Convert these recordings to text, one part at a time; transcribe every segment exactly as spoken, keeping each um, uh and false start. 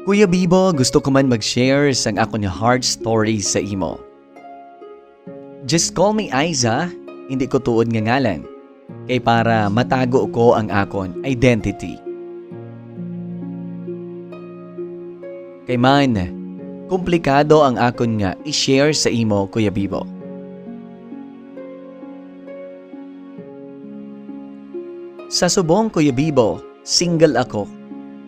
Kuya Bibo, gusto ko man mag-share sang akon nga heart story sa imo. Just call me Aiza, hindi ko tuod nga ngalan, kay para matago ko ang akon identity. Kay man, komplikado ang akon nga i-share sa imo, Kuya Bibo. Sa subong, Kuya Bibo, single ako.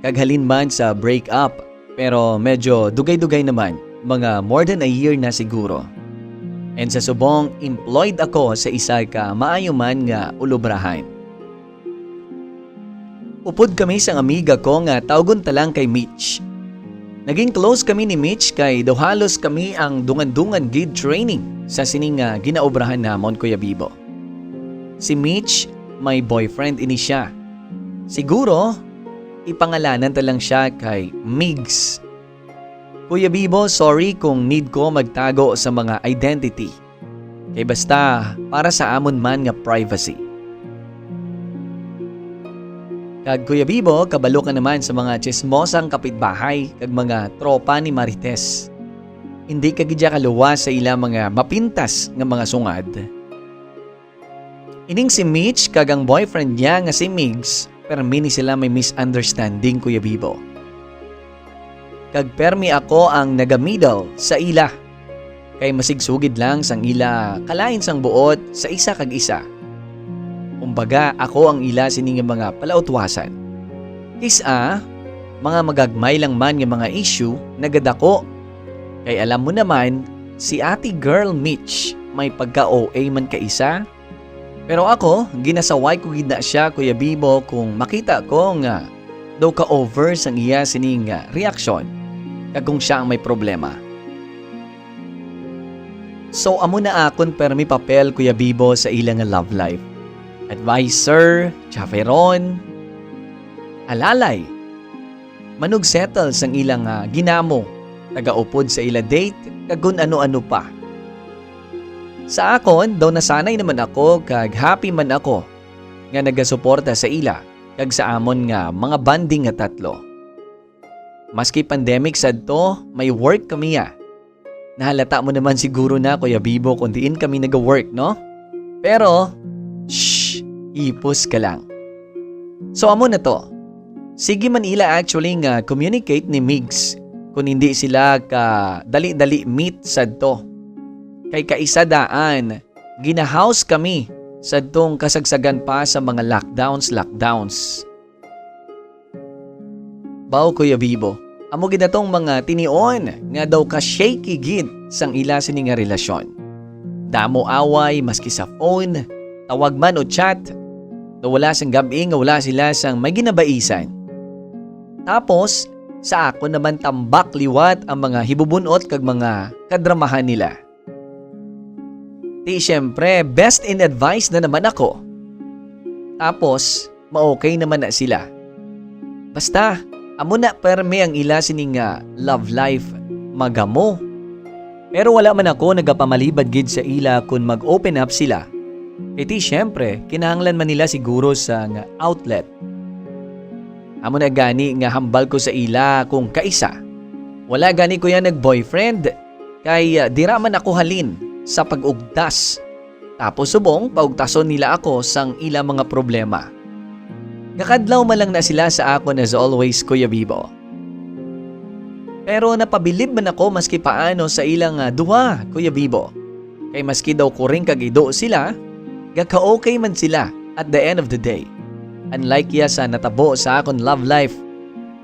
Kag halin man sa break up, pero medyo dugay-dugay naman, mga more than a year na siguro. And sa subong, employed ako sa isa ka maayo man nga ulobrahan. Upod kami sang amiga ko nga tawgon ta lang kay Mitch. Naging close kami ni Mitch kay daw halos kami ang dungan-dungan gid training sa sini nga ginaobrahan namon, Kuya Bibo. Si Mitch, may boyfriend ini siya. Siguro, ipangalanan ta lang siya kay Migs. Kuya Bibo, sorry kung need ko magtago sa mga identity. Kay basta, para sa amon man nga privacy. Kag Kuya Bibo, kabalo ka naman sa mga tsismosang kapitbahay kag mga tropa ni Marites. Hindi ka gid kaluwas sa ila mga mapintas nga mga sungad. Ining si Mitch kag ang boyfriend niya nga si Migs, permi ni sila may misunderstanding, Kuya Bibo. Kag permi ako ang naga-middle sa ila, kay masigsugid lang sang ila kalain sang buot sa isa kag isa. Kumbaga, ako ang ila sini nga mga palautwasan. Kis-a, mga magagmay lang man nga mga issue nagadako. Kay alam mo naman, si ate girl Mitch may pagka-O A man kaisa. Pero ako, ginasaway ko gid na siya, Kuya Bibo, kung makita ko nga daw ka-over sang iya sining, ah, reaksyon, kag kung siya ang may problema. So, amo na akon permi papel, Kuya Bibo, sa ila nga love life. Adviser, chaperon, alalay, manugsettle sang ila nga ginamo, tagaupod sa ila date, kag kun ano-ano pa. Sa akon, daw nasanay naman ako kag happy man ako nga nagasuporta sa ila kag sa amon nga mga bonding nga tatlo. Maski pandemic sadto, may work kami, ah. Nahalata mo naman siguro na, Kuya Bibo, kung diin kami naga-work, no? Pero, shh, ipos ka lang. So, amo na to. Sige man ila actually nga communicate ni Migs kung hindi sila ka dali-dali meet sadto. Kay kaisa daan, gina-house kami sadtong kasagsagan pa sa mga lockdowns, lockdowns. Baw, Kuya Bibo, amo gid atong mga tinion nga daw ka-shaky gid sang ila sini nga relasyon. Damo away maski sa phone, tawag man o chat, daw wala sang gab-i nga wala sila sang may ginabaisan. Tapos, sa akon naman tambak liwat ang mga hibubun-ot kag mga kadramahan nila. Ti, siyempre, best in advice na naman ako. Tapos, ma-okay naman na sila. Basta, amo na permi ang ila sini nga love life, magamo. Pero wala man ako nagapamalibad gid sa ila kon mag-open up sila. Kay ti, siyempre, kinahanglan man nila siguro sang outlet. Amo na gani nga hambal ko sa ila kung kaisa. Wala gani ko yan nag-boyfriend, kay, ah, dira man ako halin sa pag-ugtas. Tapos subong, paugtason nila ako sang ila mga problema. Gakadlaw man lang na sila sa akon as always, Kuya Bibo. Pero napabilib man ako maski paano sa ila nga duha, Kuya Bibo. Kay maski daw kuring kag ido sila, gaka-okay man sila at the end of the day. Unlike ya sa natabo sa akon love life,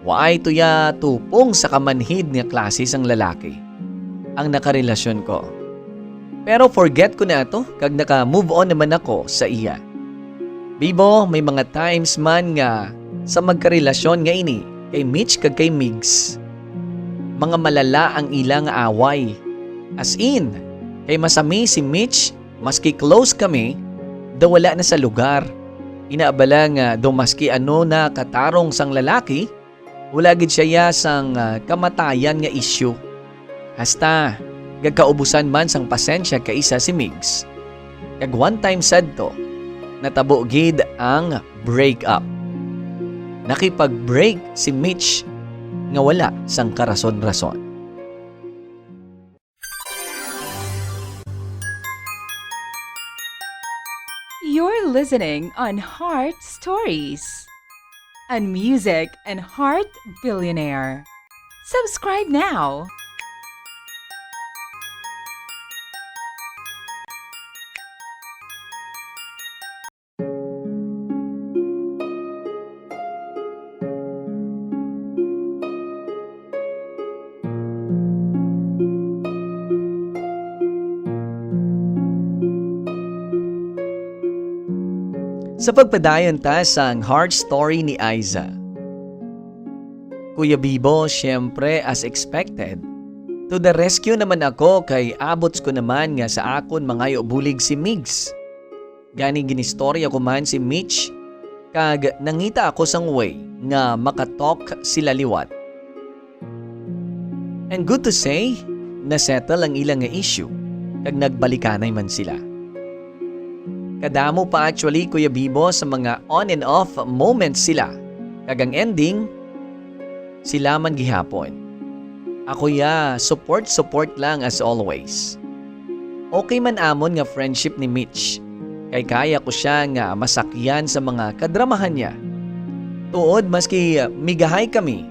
waay to ya tupong sa kamanhid nga klase sang lalaki ang nakarelasyon ko. Pero forget ko na to kag naka-move on naman ako sa iya. Bibo, may mga times man nga sa magkarelasyon nga ini kay Mitch kag kay Migs, mga malala ang ila nga away. As in, kay masami si Mitch, maski close kami, daw wala na sa lugar. Ina bala nga daw maski ano na katarong sang lalaki, wala gid siya ya sang, ah, kamatayan nga isyu. Hasta, gagkaubusan man sang pasensya kaisa si Migs. Kag one time sadto, natabo gid ang break up. Nakipag-break si Mitch nga wala sang karason-rason. You're listening on Heart Stories, a music and heart billionaire. Subscribe now. Sa pagpadayon ta sang heart story ni Aiza. Kuya Bibo, siyempre, as expected, to the rescue naman ako kay abots ko naman nga sa akon mangayo bulig si Migs. Gani ginistorya ko man si Mitch, kag nangita ako sang way nga makatalk sila liwat. And good to say, nasettle ang ila nga issue, kag nagbalikanay man sila. Kadamo pa actually, Kuya Bibo, sa mga on and off moments sila, kag ang ending, sila man gihapon. Ako ya, support, support lang as always. Okay man amon nga friendship ni Mitch, kay kaya ko sia nga masakyan sa mga kadramahan niya. Tuod, maski, uh, migahay kami,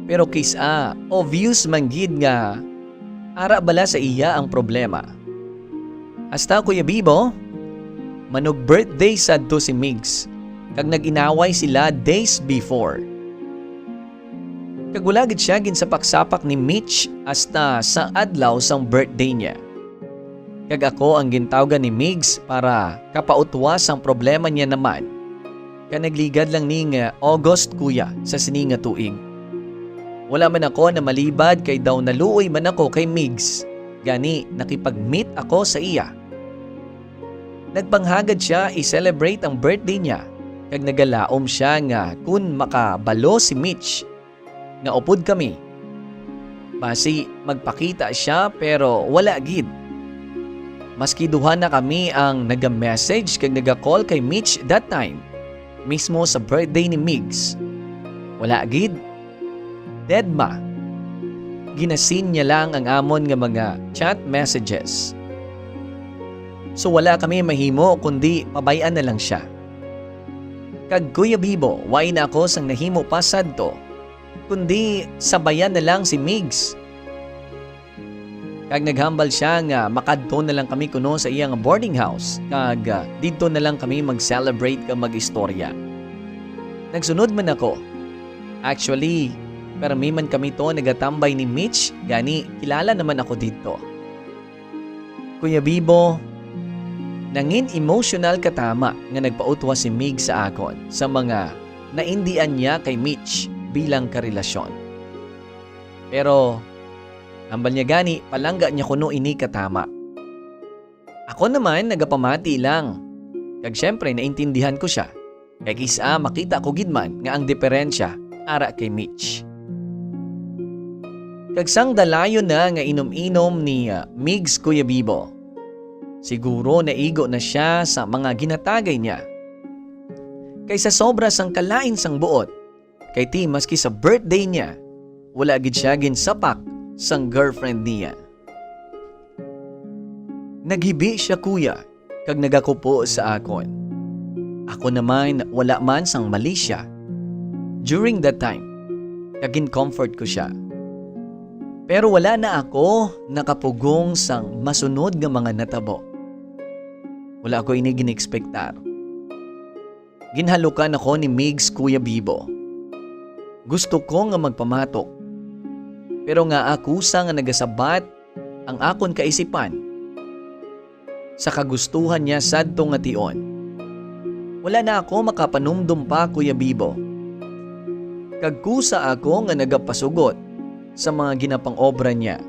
pero kis-a, obvious man gid nga ara bala sa iya ang problema. Hasta, Kuya Bibo, manug-birthday sadto si Migs, kag nag-inaway sila days before. Kag wala gid sia ginsapak-sapak ni Mitch hasta sa adlaw sang birthday niya. Kag ako ang gintawgan ni Migs para kapautwa sang problema niya naman. Kag nagligad lang ni nga August, kuya, sa sini nga tuig. Wala man ako namalibad kay daw naluoy man ako kay Migs. Gani, nakipag-meet ako sa iya. Nagpanghagad sia i-celebrate ang birthday niya, kag nagalaom sia nga kun makabalo si Mitch nga upod kami, basi magpakita sia, pero wala gid. Maski duha na kami ang naga-message kag naga-call kay Mitch that time, mismo sa birthday ni Migs. Wala gid. Dead ma. Ginasin niya lang ang amon nga mga chat messages. So wala kami mahimo kundi pabay-an na lang sia. Kag Kuya Bibo, wala na ako sang nahimo pa sadto, kundi sabayan na lang si Migs. Kag naghambal sia nga makadto na lang kami kuno sa iya nga boarding house, kag, ah, didto na lang kami mag-celebrate kag mag-istorya. Nagsunod man ako. Actually, permi man kami to nagatambay ni Mitch, gani kilala naman ako didto. Kuya Bibo, nangin emotional katama nga nagpautwa si Mig sa akon sa mga naindian niya kay Mitch bilang karelasyon. Pero, hambal niya gani, palangga niya kuno ini katama. Ako naman, nagapamati lang. Kag siyempre, naintindihan ko sia. Kay kis-a makita ko gid man nga ang diferensya ara kay Mitch. Kag sang dalayon na nga inom-inom ni, ah, Migs, Kuya Bibo, siguro naigo na sia sa mga ginatagay niya. Kay sa sobra sang kalain sang buot, kay ti maski sa birthday niya, wala gid sia ginsapak sang girlfriend niya. Naghibi sia, kuya, kag nagakupo sa akon. Ako naman, wala man sang mali sia during that time, kag gin-comfort ko sia. Pero wala na ako nakapugong sang masunod nga mga natabo. Wala ko ini gin-ekspektar. Ginhalukan ako ni Migs, Kuya Bibo. Gusto ko nga magpamatok, pero ngaa kusa nga nagasabat ang akon kaisipan sa kagustuhan niya sadto nga tion. Wala na ako makapanumdom pa, Kuya Bibo. Kag kusa ako nga nagapasugot sa mga ginapang-obra niya.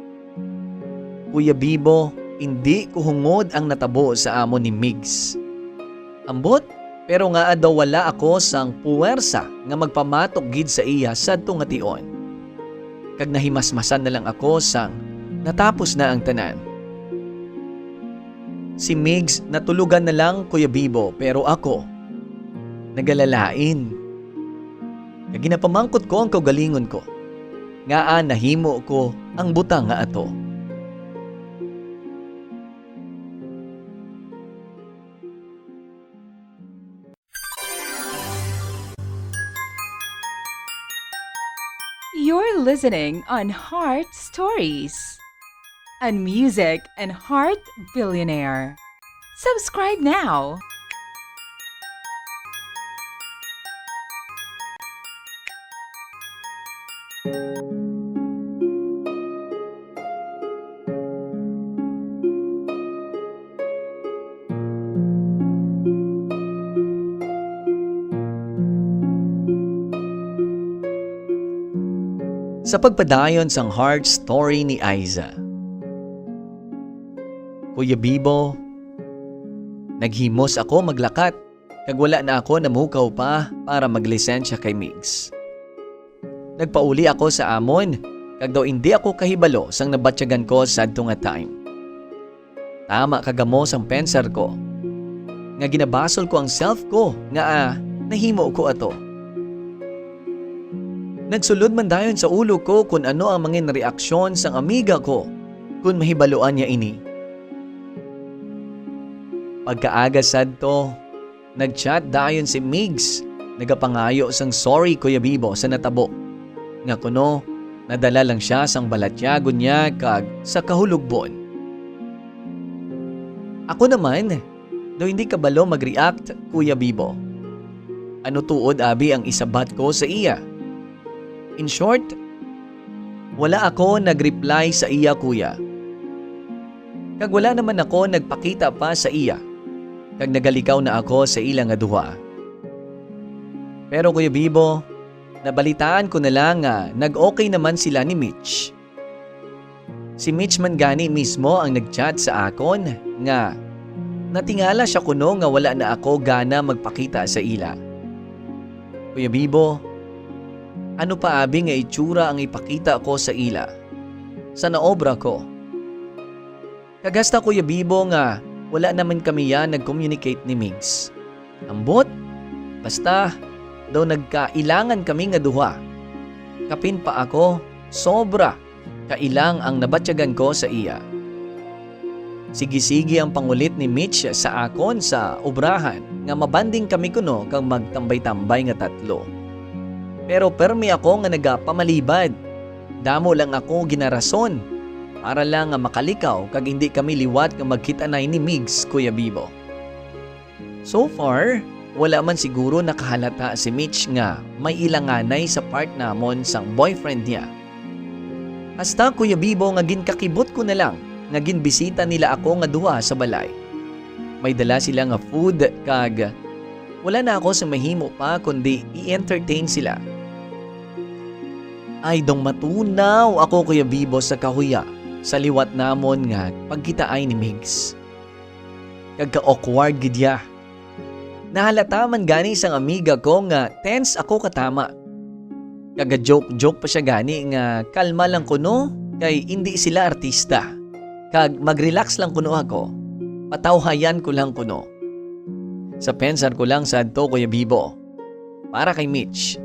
Kuya Bibo, indi ko hungod ang natabo sa amon ni Migs. Ambot, pero ngaa daw wala ako sang puwersa nga magpamatok gid sa iya sadto nga tion. Kag nahimasmasan na lang ako sang natapos na ang tanan. Si Migs natulugan na lang, Kuya Bibo, pero ako, nagalalain. Kag ginapamangkot ko ang kaugalingon ko. ngaa nahimo ko ang butang nga ato. You're listening on Heart Stories, a music and heart billionaire. Subscribe now. Sa pagpadayon sang heart story ni Aiza. Kuya Bibo, naghimos ako maglakat kag wala na ako namukaw pa para maglisensya kay Migs. Nagpauli ako sa amon kag daw indi ako kahibalo sang nabatyagan ko sadto nga time. Tama ka gamo sang pensar ko, nga ginabasol ko ang self ko nga, ah, nahimo ko ato. Nagsulod man dayon sa ulo ko kon ano ang mangin reaksyon sang amiga ko kon mahibaluan niya ini. Pagkaaga sadto, nag-chat dayon si Migs, nagapangayo sang sorry, Kuya Bibo, sa natabo, nga kuno nadala lang sia sang balatyagon niya kag sa kahulogbon. Ako naman, daw hindi kabalo mag-react, Kuya Bibo. Ano tuod abi ang isabat ko sa iya? In short, wala ako nag-reply sa iya, kuya. Kag wala naman ako nagpakita pa sa iya, kag nagalikaw na ako sa ila nga duha. Pero, Kuya Bibo, nabalitaan ko na lang nga nag-okay naman sila ni Mitch. Si Mitch man gani mismo ang nag-chat sa akon nga natingala sia kuno nga wala na ako gana magpakita sa ila. Kuya Bibo, ano pa abi nga itsura ang ipakita ko sa ila sa naobra ko? Kag hasta, Kuya Bibo, nga wala naman kami ya nag-communicate ni Migs. Ambot, basta daw nagkailangan kami nga duha. Kapin pa ako, sobra kailang ang nabatyagan ko sa iya. Sige-sige ang pangulit ni Mitch sa akon sa obrahan nga mabanding kami kuno kag magtambay-tambay nga tatlo. Pero permi ako nga nagapamalibad. Damo lang ako ginarason para lang nga makalikaw kag hindi kami liwat nga magkit-anay ni Migs, Kuya Bibo. So far, wala man siguro nakahalata si Mitch nga may ilanganay sa part namon sang boyfriend niya. Hasta, Kuya Bibo, nga ginkakibot ko na lang nga ginbisita nila ako nga duha sa balay. May dala sila nga food kag wala na ako sa mahimo pa kundi i-entertain sila. Ay, daw matunaw ako, Kuya Bibo, sa kahuya sa liwat namon nga pagkitaay ni Migs. Kag ka-awkward gid ya. Nahalata man gani sang amiga ko nga tense ako katama. Kag ga-joke-joke pa sia gani nga kalma lang kuno kay indi sila artista. Kag mag-relax lang kuno ako. Patawhayan ko lang kuno. Sa pensar ko lang sadto, Kuya Bibo. Para kay Mitch,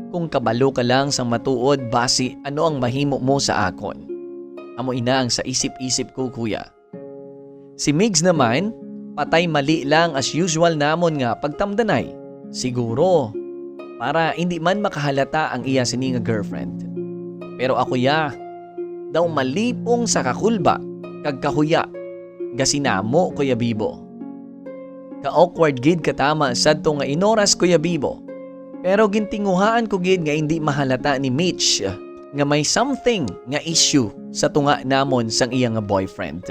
kung kabalo ka lang sang matuod basi ano ang mahimo mo sa akon. Amo ina ang sa isip-isip ko, kuya. Si Migs naman, patay mali lang as usual namon nga pagtamdanay. Siguro, para indi man makahalata ang iya sini nga girlfriend. Pero ako ya, daw malipong sa kakulba kag kahuya, gasinamo, Kuya Bibo. Ka-awkward gid katama sadto nga inoras, Kuya Bibo. Pero gintinguhaan ko gid nga indi mahalata ni Mitch nga may something nga issue sa tunga namon sang iya nga boyfriend.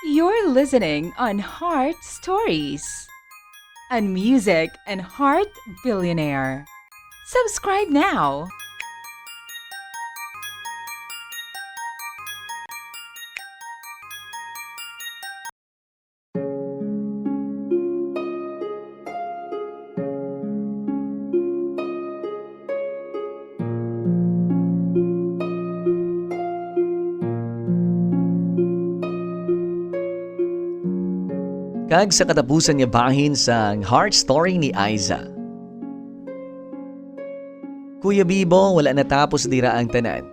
You're listening on Heart Stories, a music and heart billionaire. Subscribe now. Kag sa katapusan nga bahin sang heart story ni Aiza. Kuya Bibo, wala natapos dira ang tanan.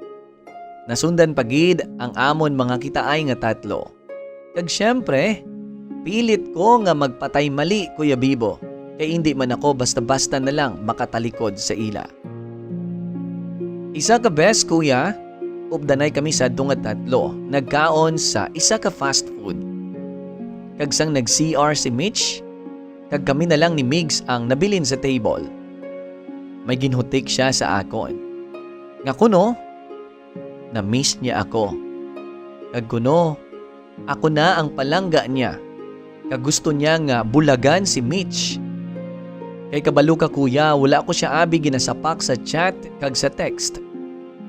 Nasundan pa gid ang amon mga kitaay nga tatlo. Kag siyempre, pilit ko nga magpatay mali, Kuya Bibo, kay indi man ako basta-basta na lang makatalikod sa ila. Isa ka bes, kuya, updanay kami sadto nga tatlo nagkaon sa isa ka fast food. Kag sang nag-C R si Mitch, kag kami na lang ni Migs ang nabilin sa table. May ginhutik siya sa akon. Nga kuno, na-miss niya ako. Kag kuno, ako na ang palangga niya, kag gusto niya nga bulagan si Mitch. Kay kabalo ka, kuya, wala ko siya abi ginasapak sa chat kag sa text.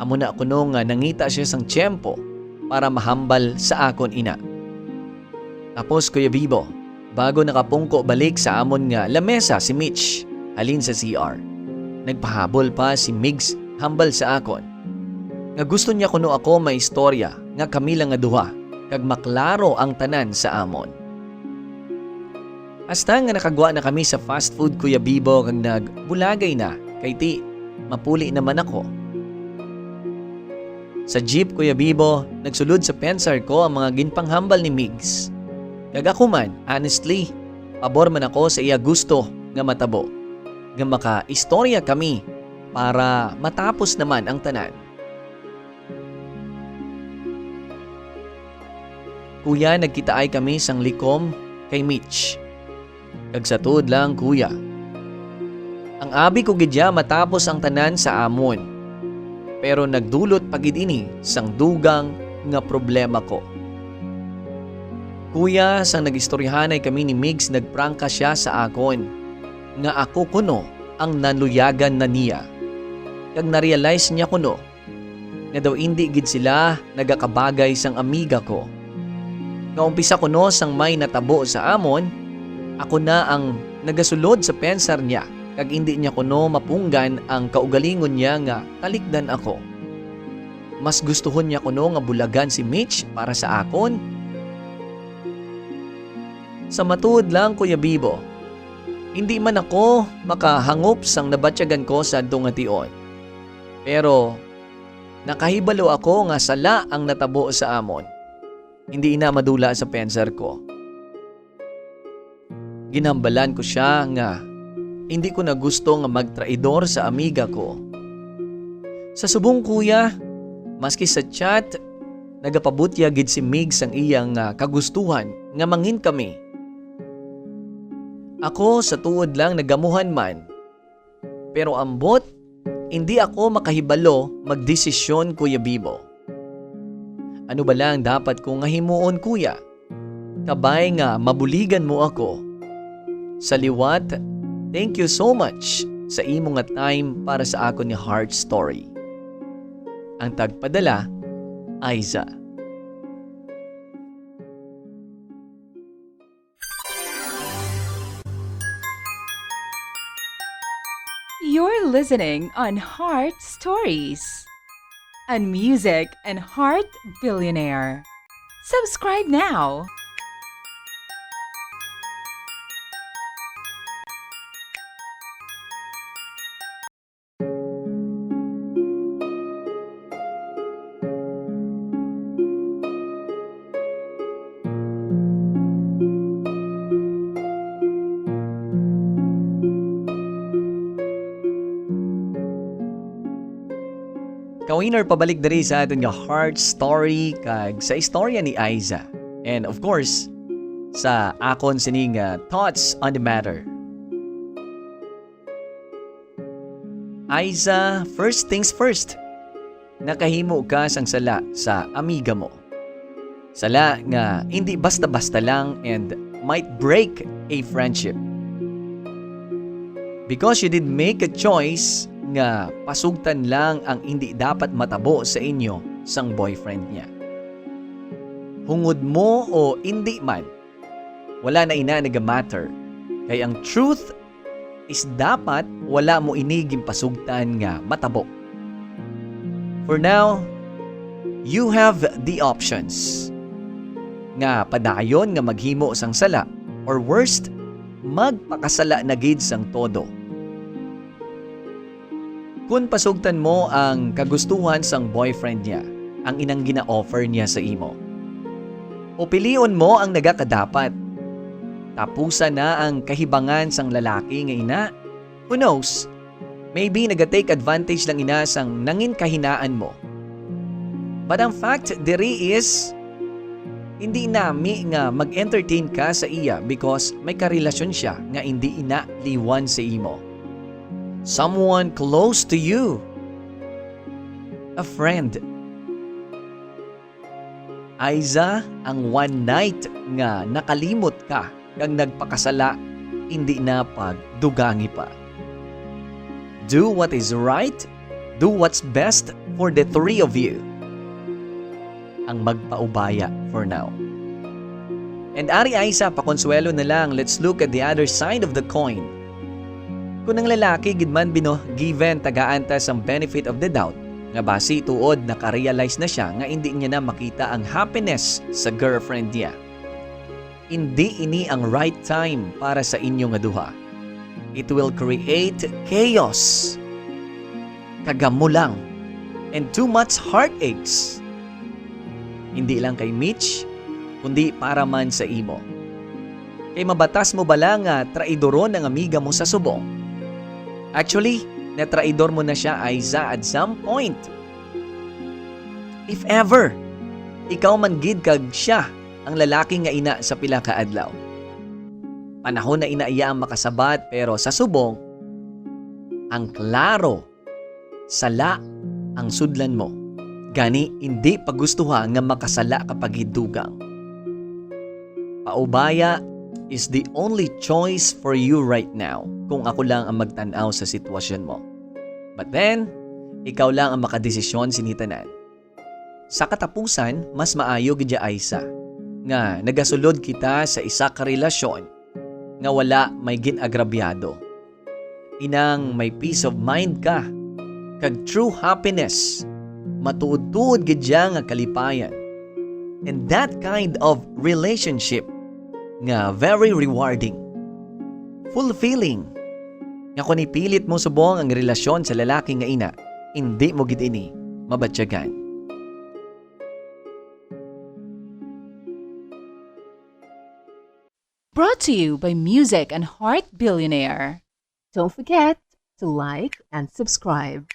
Amo na kuno nga nangita siya sang tiyempo para mahambal sa akon ina. Tapos, Kuya Bibo, bago nakapungko balik sa amon nga lamesa si Mitch halin sa C R, nagpahabol pa si Migs hambal sa akon nga gusto niya kuno ako maistorya nga kami lang nga duha kag maklaro ang tanan sa amon. Hasta nga nakagwa na kami sa fast food, Kuya Bibo, kag nagbulagay na, kay ti, mapuli naman ako. Sa jeep, Kuya Bibo, nagsulod sa pensar ko ang mga ginpanghambal ni Migs. Kag ako man, honestly, pabor man ako sa iya gusto nga matabo, nga makaistorya kami para matapos naman ang tanan. Kuya, nagkitaay kami sang likom kay Mitch. Kag sa tuod lang, kuya, ang abi ko gid ya matapos ang tanan sa amon, pero nagdulot pa gid ini sang dugang nga problema ko. Kuya, sang nag-istoryahanay kami ni Migs, nagprangka sia sa akon nga ako kuno ang nanluyagan na niya. Kag na-realize niya kuno nga daw indi gid sila nagakabagay sang amiga ko. Nga umpisa kuno sang may natabo sa amon, ako na ang nagasulod sa pensar niya, kag indi niya kuno mapunggan ang kaugalingon niya nga talikdan ako. Mas gustuhon niya kuno nga bulagan si Mitch para sa akon. Sa matuod lang, Kuya Bibo, hindi man ako makahangop sang nabatyagan ko sadto nga tion. Pero nakahibalo ako nga sala ang natabo sa amon. Hindi ina madula sa pensar ko. Ginhambalan ko sia nga hindi ko na gusto nga magtraidor sa amiga ko. Sa subong, kuya, maski sa chat, nagapabutya gid si Mig sang iya nga kagustuhan nga mangin kami. Ako sa tuod lang nagamuhan man, pero ambot, indi ako makahibalo magdesisyon, Kuya Bibo. Ano bala ang dapat ko nga himuon, kuya? Kabay nga mabuligan mo ako. Sa liwat, thank you so much sa imo nga time para sa akon nga heart story. Ang tagpadala, Aiza. You're listening on Heart Stories, a music and heart billionaire. Subscribe now. Ka-winner, pabalik diri sa aton nga heart story kag sa istorya ni Aiza. And of course, sa akon sining, ah, thoughts on the matter. Aiza, first things first. Nakahimo ka sang sala sa amiga mo. Sala nga indi basta-basta lang and might break a friendship. Because you did make a choice nga pasugtan lang ang indi dapat matabo sa inyo sang boyfriend niya. Hungod mo o indi man, wala na ina naga-matter. Kay ang truth is dapat wala mo ini ginpasugtan nga matabo. For now, you have the options nga padayon nga maghimo sang sala Or worst, magpakasala na gid sang todo. Kun pasugtan mo ang kagustuhan sang boyfriend niya, ang inang gina-offer niya sa imo, o pilion mo ang nagakadapat, tapusan na ang kahibangan sang lalaki nga ina. Who knows? Maybe naga-take advantage lang ina sang nangin kahinaan mo. But ang fact diri is, hindi nami nga mag-entertain ka sa iya because may karelasyon siya nga hindi ina liwan sa imo. Someone close to you. A friend. Aiza, ang one night nga nakalimot ka kag nagpakasala, indi na pagdugangi pa. Do what is right, do what's best for the three of you. Ang magpaubaya for now. And ari, Aiza, pakonsuelo na lang, let's look at the other side of the coin. Kung ang lalaki gid man bino-, given, tagaan ta sang benefit of the doubt, nga basi tuod naka-realize na siya nga indi niya na makita ang happiness sa girlfriend niya. Indi ini ang right time para sa inyo nga duha. It will create chaos, kagamulang, and too much heartaches. Hindi lang kay Mitch, kundi para man sa imo. Kay mabatas mo bala nga traidoron ang amiga mo sa subong? Actually, natraidor mo na siya, Aiza, at some point. If ever, ikaw man gid kag siya ang lalaki nga ina sa pila ka adlaw. Panahon na ina iya ang makasabat, pero sa subong, ang klaro, sala ang sudlan mo. Gani, indi pagustuha nga makasala ka pa gid dugang. Paubaya is the only choice for you right now kung ako lang ang magtan-aw sa sitwasyon mo. But then, ikaw lang ang makadesisyon sini tanan. Sa katapusan, mas maayo gid ya, Aiza, nga nagasulod kita sa isa ka relasyon nga wala may gin-agrabyado. Inang may peace of mind ka, kag true happiness, matuod-tuod gid ya nga kalipayan. And that kind of relationship nga very rewarding, fulfilling, nga kung ipilit mo subong ang relasyon sa lalaki nga ina, indi mo gid ini mabatyagan. Brought to you by Music and Heart Billionaire. Don't forget to like and subscribe.